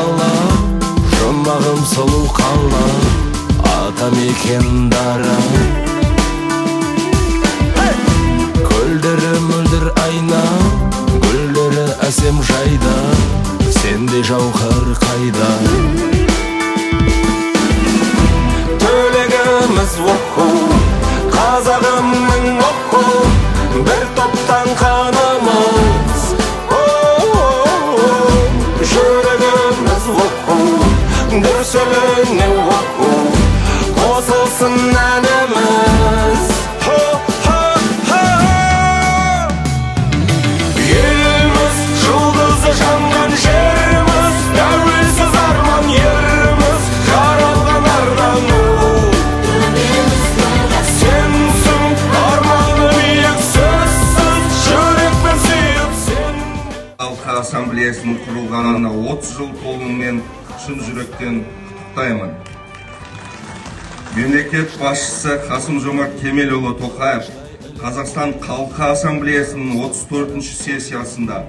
дала, жұмағым сұлу қала, атамекен дара. Көлдері мөлдір айна, гүлдері әсем жайда, сендей жауһар қайда? Төлегіміз оқу, қазағымның оқу, бір топтан қанымыз. Жүрегіміз оқу, дүрсіліне оқу, қосылсын әніміз. Еліміз жұлдызы жанған жеріміз, тәуелсіз арман еріміз, жаралған ардан ұл. Сенсің арманы биік сөзсіз, жүрекпен сүйіп сен. Халқы Ассамблеясының құрылғанына 30 жыл толуымен шын жүректен құттықтаймын. Мемлекет басшысы Қасым-Жомарт Кемелұлы Тоқаев Қазақстан Халқы Ассамблеясының 34-ші сессиясында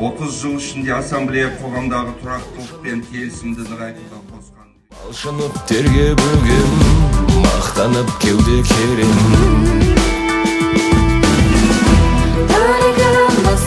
30 жыл ішінде ассамблея қоғамдағы тұрақтылық пен келісімді нығайтуға қосқан Алшынып терге бөгем, мақтанып кеуде керем. Төлегіміз.